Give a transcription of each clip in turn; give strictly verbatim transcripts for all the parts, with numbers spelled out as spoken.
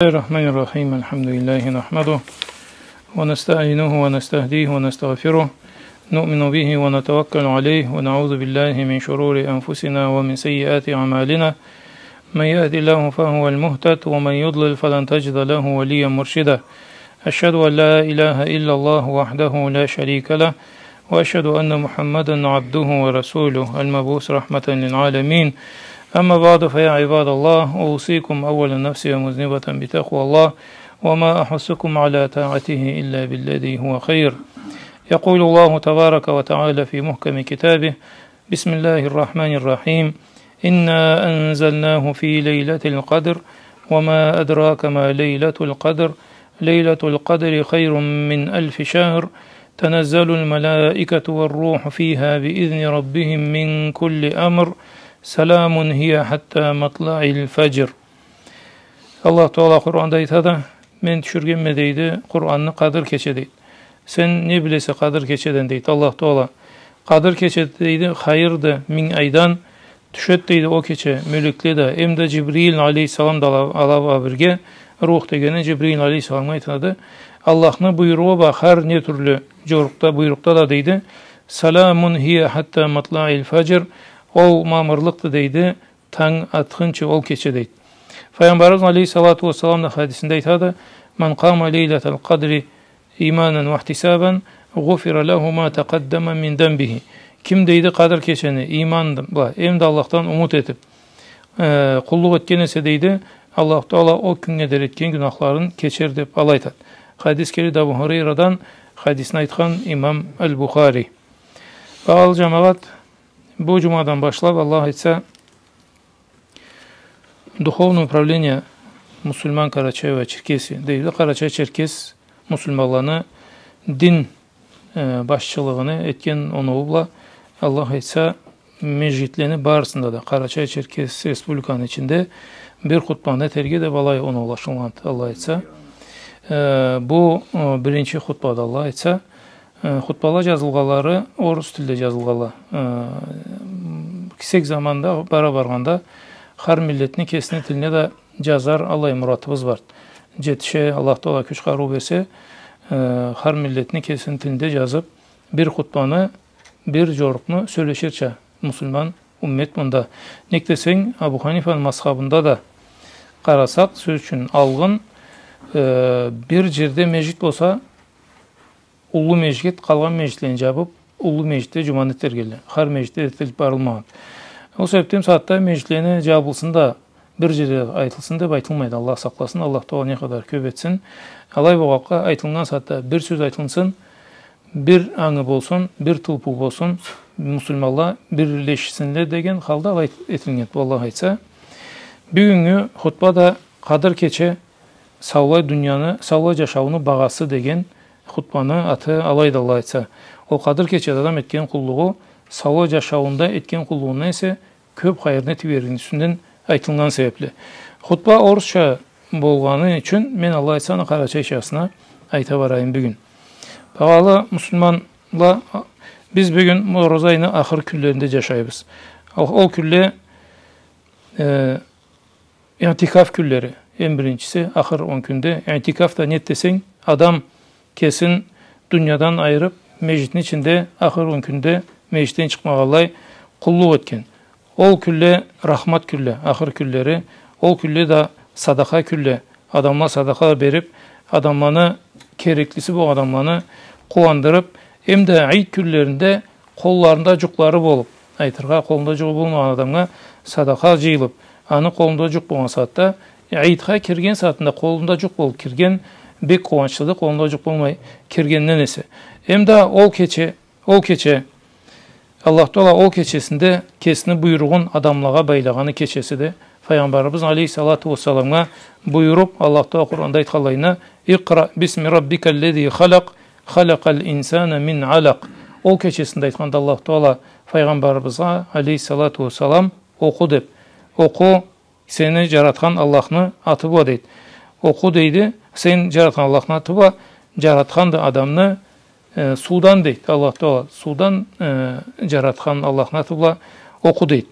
بسم الله الرحمن الرحيم. الحمد لله نحمده ونستعينه ونستهديه ونستغفره. نؤمن به ونتوكل عليه ونعوذ بالله من شرور أنفسنا ومن سيئات أعمالنا. من يهد الله فهو المهتد ومن يضلل فلن تجد له وليا مرشدا. أشهد أن لا إله إلا الله وحده لا شريك له، وأشهد أن محمدا عبده ورسوله المبعوث رحمة للعالمين. أما بعد، فيا عباد الله، أوصيكم أولا نفسي مذنبة بتقوى الله، وما أحثكم على طاعته إلا بالذي هو خير. يقول الله تبارك وتعالى في محكم كتابه: بسم الله الرحمن الرحيم. إنا أنزلناه في ليلة القدر، وما أدراك ما ليلة القدر، ليلة القدر خير من ألف شهر، تنزل الملائكة والروح فيها بإذن ربهم من كل أمر، سلام هي حتى مطلع الفجر. Аллах Таала Къуранда айтады: «Мен тюшюргенме, — дейди, — Къуранны Къадыр кече», — дейди. «Сен не билесе Къадыр кечеден?» — дейди Аллах Таала. «Къадыр кече, — дейди, — хайырды минг айдан, тюшет, — дейди, — ол кече мёлекле да, эмда Джибрил алейхиссалам да ала, ала бла бирге». Рух дегени Джибрил алейхиссаламгъа айтылады. Аллахны буйругъу бла хар не тюрлю джорукъда, буйрукъда да, дейди. «Саламун хия хатта матлаил фаджр». Ол мамырлыкъды, дейди, танг атхынчы ол кече, дейди. Файгъамбарыбыз алейхиссалату уассалам да хадисинде айтады: «Ман къама лейлатал къадри иманан ва ихтисабан, гъуфира лаху ма такъаддама мин занбихи». Ким, дейди, Къадыр кечени иман бла, эмда Аллахдан умут этип, э, къуллукъ этген эсе, дейди, Аллаху Таала ол кюннге дери этген гюнахларын кечер, деп алай айтады. Хадис келеди Абу Хурайрадан, хадисни айтхан имам Аль-Бухари. Багъалы джамагъат, бу джумадан башлап, Аллах айтса, Духовное управление мусульман Карачаево-Черкесии, дейди, Къарачай-Черкес мусульманланы дин, э, башчылыгъыны этген оноуу бла, Аллах айтса, межгитлени барысында да Къарачай-Черкес Республиканы ичинде бир хутбаны этерге деп алай оноулашылгъанды, Аллах айтса. Э, бу, э, биринчи хутбады, Аллах айтса. Э, хутбала джазылгъанлары орус тилде джазылгъанла. Э, кесек заманда, бара баргъанда, хар миллетни кесини тилине да джазар аллай муратыбыз бар. Джетише, Аллах Таала кюч-къарыу берсе, э, хар миллетни кесини тилинде джазып, бир хутбаны, бир джорукъну сёлеширча мусульман уммет мында. Нек десенг, Абу Ханифаны мазхабында да къарасакъ, сёз ючюн, алгъын, э, бир джерде межгит болса, уллу межгит къалгъан межгитлени джабып, уллу межгитде джуманы этергелле. Хар межгитде этилип барылмагъан. Ол себепден сагъатда межгитлени джабылсын да, бир джерде айтылсын деп айтылмайды. Аллах сакъласын, Аллах Таала не къадар кёп этсин. Алай болгъанлыкъгъа, айтылгъан сагъатда бир сёз айтылсын, бир ангы болсун, бир тылпыу болсун, мусульманла бирлешсинле деген халда алай этилгенди, Аллах айтса. Бюгюннгю хутба да Къадыр кече, саулай дунияны, саулай джашауну багъасы деген хутбаны аты алайды, Аллах айтса. Ол Къадыр кечеде адам этген къуллугъу, саулай джашауунда этген къуллугъундан эсе кёп хайырны этиб бергенини юсюнден айтылгъан себепли. Хутба орусча болгъаны ючюн мен, Аллах айтса, аны къарачайчасына айта барайым бюгюн. Багъалы мусульманла, биз бюгюн ораза айны ахыр кюнлеринде джашайбыз. Ол, ол кюнле, э, Иътикаф кюнлери, эм биринчиси, ахыр он кюнде. Иътикаф да нед десенг, адам кесин дуниядан айырып, межгитни ичинде ахыр он кюнде межгитден чыкъмагъанлай къуллукъ этген. Ол кюнле рахмат кюнле, ахыр кюнлери, ол кюнле да садакъа кюнле, адамла садакъа берип, адамланы, кереклиси болгъан адамланы къууандырып, эм да ид кюнлеринде къолларында джукълары болуп, айтыргъа, къолунда джукъу болмагъан адамгъа садакъа джыйылып, аны къолунда джукъ болгъан сагъатда, э, идге кирген сагъатында къолунда джукъ болуп кирген бек къууанчлыды, къолунда джукъ болмай киргенден эсе. Эм да ол кече, ол кече, Аллах Таала ол кечесинде кесини буйругъун адамлагъа байлагъаны кечесиди. Файгъамбарыбыз алейхиссалату уассаламгъа буюруп, Аллах Таала Къуранда айтханлайына: «Икъра бисми раббикаллази халакъ, халакъал инсана мин алакъ». Ол кечесинде айтханды Аллах Таала файгъамбарыбызгъа, алейхиссалату уассалам, «Окъу», деп. «Окъу сени джаратхан Аллахны аты бла», дейди. «Окъу», дейди, «сен джаратхан Аллахны аты бла, джаратханды адамны, э, суудан», дейди Аллах Таала. «Суудан, э, джаратхан Аллахны аты бла окъу», дейди.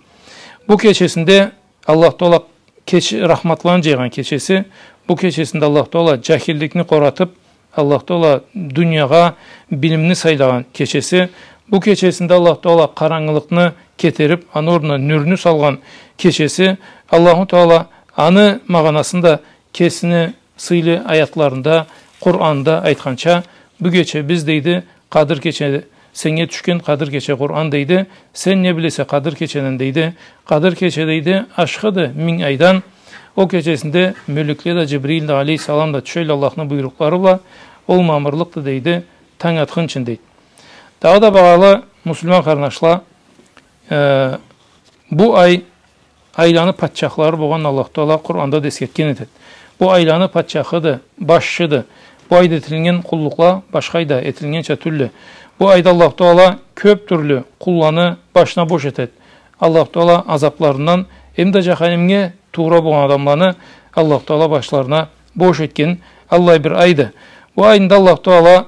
Бу кечесинде Аллах Таала кеч-, рахматланы джайгъан кечеси. Бу кечесинде Аллаху Таала джахилликни къоратыб, Аллаху Таала дуниягъа билимни сайлагъан кечеси. Бу кечесинде Аллаху Таала къарангылыкъны кетериб, аны орнуна нюрню салгъан кечеси. Аллаху Таала аны магъанасын да кесини сыйлы аятларында, Къуранда айтханча, бу кече биз, дейди, Къадыр кече, сеннге тюшген Къадыр кече Къуран, дейди. Сен не билесе Къадыр кечеден, дейди. Къадыр кече, дейди, ашхыды минг айдан. Ол кечесинде мёлекле да, Джибрил да, алейхиссалам да тюшелле Аллахны буйрукълары бла. Ол мамырлыкъды, дейди, танг атхынчын, дейди. Дагъыда, багъалы муслиман къарнашла, э, бу ай айланы патчахлары болгъанын Аллаху Таала Къуранда да эсгертген этеди. Бу айланы патчахыды, башчыды. Бу айда этилиннген къуллукъла башха айда этилиннгенча тюлле. Бу айда Аллаху Таала кёб тюрлю къулланы башына бош этеди. Аллаху Таала азабларындан эмда джаханимге туура болгъан адамланы Аллаху Таала башларына бош этген аллай бир айды. Бу айында Аллаху Таала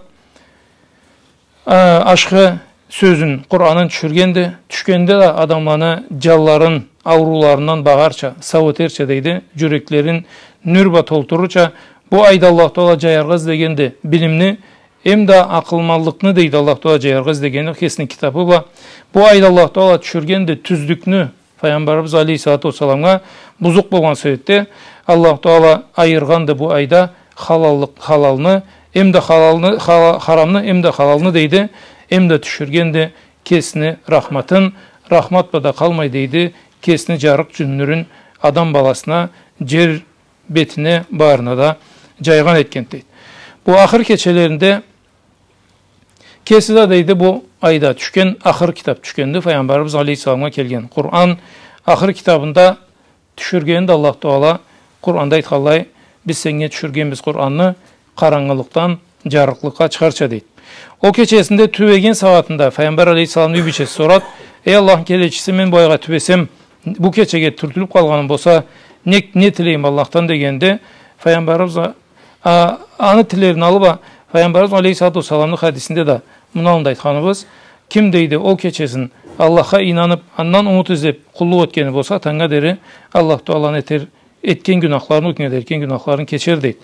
а, ашхы сёзюн, Къуранын тюшюргенди. Тюшгенде да адамланы джанларын, аурууларындан багъарча, сау этерча, дейди, джюреклерин нюр бла толтурурча, бу айда Аллаху Таала джаяргъа излегенди билимни, эмда акъылманлыкъны, дейди, Аллаху Таала джаяргъа излегенди кесини китабы бла. Бу айда Аллаху Таала тюшюргенди тюзлюкню, Файгъамбарыбыз алейхиссалату уассаламгъа бузукъ болгъан себебден Аллаху Таала айыргъанды бу айда халаллыкъ-, халалны, эмда халалны, хала-, харамны, эмда халалны, дейди, эмда тюшюргенди кесини рахматын, рахмат бла да къалмай, дейди, кесини джарыкъ джюннюрюн адам баласына, джер бетине, барына да джайгъан этгенди, дейди. Бу ахыр кечелеринде кеси да, дейди, бу айда тюшген ахыр китаб тюшгенди, Файгъамбарыбыз алейхиссаламгъа келген Къуран. Ахыр китабында тюшюргенди Аллаху Таала, Къуранда айтханлай, биз сеннге тюшюргенбиз Къуранны, къарангылыкъдан джарыкълыкъгъа чыгъарча, дейди. Ол кечесинде тюбеген сагъатында Файгъамбар алейхиссаламны юй бийчеси сорады: «Эй Аллахны келечиси, мен бу айгъа тюбесем, бу кечеге тюртюлюб къалгъаным болса, не, не тилейим Аллахдан?» — дегенде, Файгъамбарыбыз а, аны тилерин алыб а, Файгъамбарыбыз алейхиссалату уассаламны хадисинде да муну аллында айтханыбыз, ким, дейди, ол кечесин Аллахха ийнаныб, андан умут излеб къуллукъ этгени болса, тангнга дери Аллаху Тааланы этер, этген гюнахларын, ол кюннге дери этген гюнахларын кечер, дейди.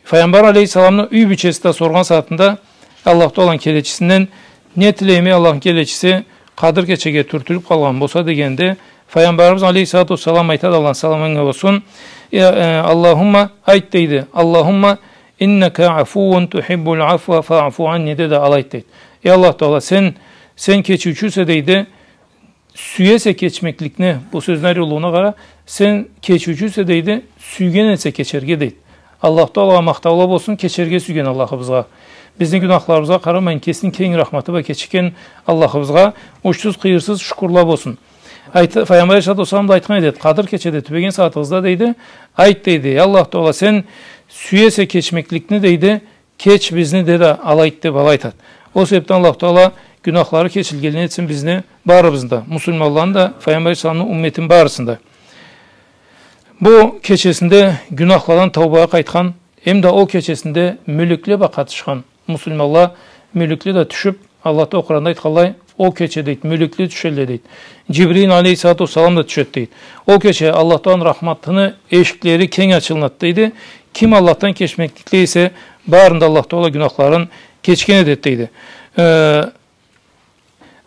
Файгъамбар алейхиссаламны юй бийчеси да соргъан сагъатында Аллаху Тааланы келечисинден: «Не тилейим, эй Аллахны келечиси, Къадыр кечеге тюртюлюб къалгъан болса?» — дегенде, Файгъамбарыбыз алейхиссалату уассалам айтады, Аллахны саламы анга болсун: «Э, э, Аллахумма, айт, — дейди, — Аллахумма иннака афувун тухиббул афва фаъфу анни», — деди, алай айт, дейди. «Эй Аллаху Таала, сен, сен кечиучюсе, — дейди, — сюесе кечмекликни», — бу сёзню ариулугъуна къара, «сен кечиучюсе, — дейди, — сюйген эсе кечерге», — дейди. Аллаху Таалагъа махтаула болсун, кечерге сюйген Аллахыбызгъа. Бизни гюнахларыбызгъа къарамайын, кесини кенг рахматы бла кечген Аллахыбызгъа учсуз-къыйырсыз шукурла болсун. Айт-, Файгъамбар алейхиссалату уассалам да айтхан эди, Къадыр кечеде тюбеген сагъатыгъызда, дейди, айт, дейди, эй Аллаху Таала, сен сюесе кечмекликни, дейди, кеч бизни, деди, алай айт, деб алай айтады. Ол себебден Аллаху Таала гюнахлары кечилгенли этсин бизни барыбызны да, муслиманланы да, Файгъамбар алейхиссаламны умметин барысын да. Бу кечесинде гюнахладан таубагъа къайтхан, эмда ол кечесинде мёлекле бла къатышхан муслиманла, мёлекле да тюшюб, Аллах Таала Къуранда айтханлай, ол кече, дейди, мёлекле тюшелле, дейди. Джибрил алейхиссалату уассалам да тюшеди, дейди. Ол кече Аллах Тааланы рахматыны эшиклери кенг ачылынады, дейди. Ким Аллахдан кечмеклик тилей эсе, барын да Аллах Таала гюнахларын кечген этеди, дейди. Э,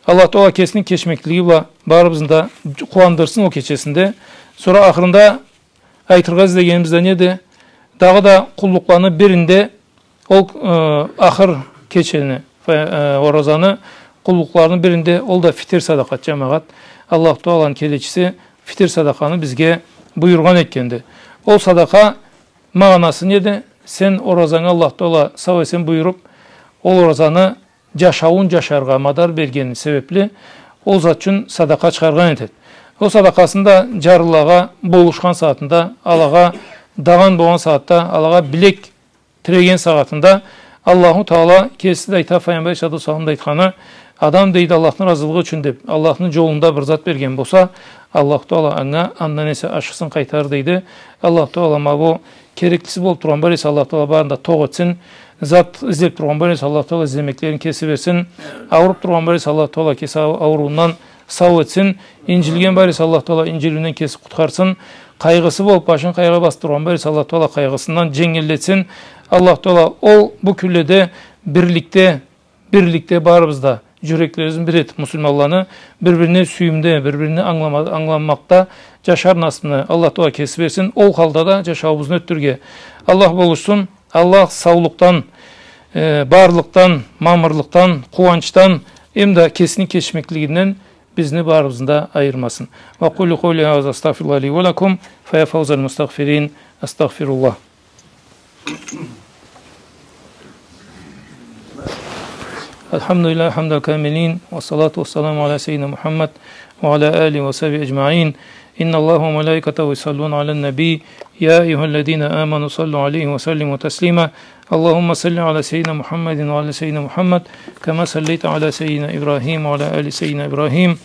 Аллах Таала кесини кечмеклиги бла барыбызны да къууандырсын ол кечесинде. Сора ахырында айтыргъа излегенибиз да неди? Дагъыда къуллукъланы биринде ол, э, ахыр кечени, э, оразаны къуллукъларыны биринде ол да фитир садакъа, джамагъат. Аллаху Тааланы келечиси фитир садакъаны бизге буюргъан этгенди. Ол садакъа магъанасы неди? Сен оразангы Аллах Таала сау-эсен буюруб, ол оразаны джашауун джашаргъа мадар бергени себебли, ол зат ючюн садакъа чыгъаргъан этеди. Ол садакъасын да джарлылагъа болушхан сагъатында, алагъа дагъан болгъан сагъатда, алагъа билек тиреген сагъатында Аллаху Таала кеси да айта, Файгъамбар алейхиссалату уассалам да айтханы, адам, дейди, Аллахны разылыгъы ючюн деб, Аллахны джолунда бир зат берген болса, Аллаху Таала анга андан эсе ашхысын къайтарыр, дейди. Аллаху Таала ма бу кереклиси болуб тургъан бар эсе, Аллаху Таала барын да токъ этсин, зат излеб тургъан бар эсе, Аллаху Таала излемеклерин кеси берсин, ауруб тургъан бар эсе, Аллаху Таала кеси ау-, ауруундан сау этсин, инджилген бар эсе, Аллаху Таала инджилиуюнден кеси къутхарсын, къайгъысы болуп, башын къайгъыгъа басып тургъан бар эсе, Аллах Таала къайгъысындан дженгиллетсин. Аллах Таала ол бу кюнледе бирликде, бирликде барыбыз да джюреклерибизни бир этип, муслиманланы бир-бирине сюйюмде, бир-бирине англама-, англанмакъда джашар насыбны Аллах Таала кеси берсин. Ол халда да джашауубузну ётдюрюрге Аллах болушсун. Аллах саулукъдан, э, барлыкъдан, мамырлыкъдан, къууанчдан, эм да кесини кечмеклигинден бизни барыбызны да айырмасын. وأقول قولي هذا وأستغفر الله لي ولكم، فيا فوز المستغفرين. أستغفر الله. الحمد لله حمد الكاملين، والصلاة والسلام على سيدنا محمد وعلى آله وصحبه أجمعين. إن الله وملائكته يصلون على النبي، يا أيها الذين آمنوا صلوا عليه وسلموا تسليما. اللهم صل على سيدنا محمد وعلى سيدنا محمد كما صليت على سيدنا إبراهيم وعلى آل سيدنا إبراهيم،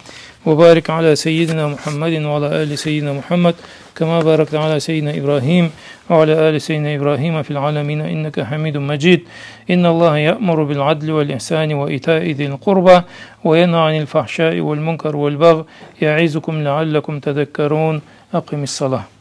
وبارك على سيدنا محمد وعلى آل سيدنا محمد كما باركت على سيدنا إبراهيم وعلى آل سيدنا إبراهيم في العالمين إنك حميد مجيد. إن الله يأمر بالعدل والإحسان وإيتاء ذي القربى وينهى عن الفحشاء والمنكر والبغي يعظكم لعلكم تذكرون. أقم الصلاة.